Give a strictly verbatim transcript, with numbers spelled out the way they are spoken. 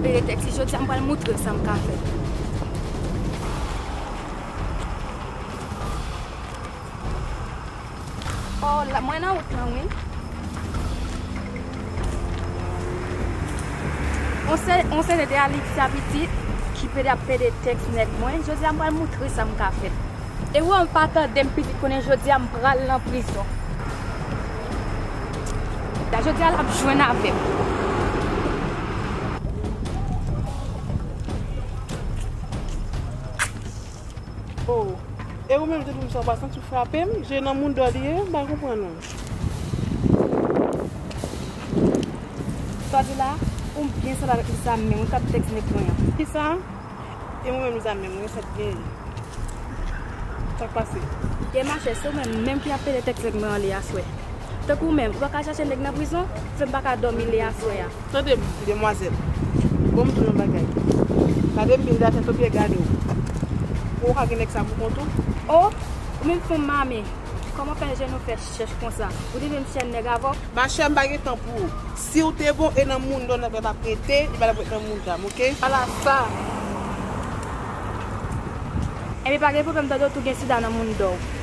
Pede tèks li jodi a, m pral moutre w sa m ka fè. Oh, la, mwen nan wout lan, wi. On se, on se de Alicia pitit ki pede ap pede tèks nèg mwen. Jodi a, m pral moutre w sa m ka fè. E wè, w pa tande m pitit, konnen jodi a m pral nan prizon. Jodi a l ap jwenn avè m. Oh, e ou menm, depi m sot, w pa santi w frape m? Je nan moun dò li ye, m pa konprann ou. Sa w di la, ou byen sanble avèk Lisa menm, wi, k ap tèks nèg mwen an. Kisa? E mwen menm, Lisa menm, wi, sa k gen? Sa k pase? Gen machè, se ou menm, menm ki ap pede tèks nèg mwen an li aswè. Tankou ou menm, ou pa ka chache nèg nan prizon, fè m pa ka dòmi li aswè a. Tande m, demwazèl. Bon, m di w yon bagay. Gade m byen, atè to byen gade w. Ou ka gen nèg sa pou kont ou? Oh, ou menm fanm mame. Kòman fè je nou fè chèch konsa? Ou te vle m chèn nèg avè w? Machè, m pa gen tan pou ou. Si w te bon, e nan moun dò nèg la t ap rete, li pa t ap ret nan moun dam, oke? Ala sa. Ebyen, pa gen pwoblèm, tande w tou gen sida nan moun dò w.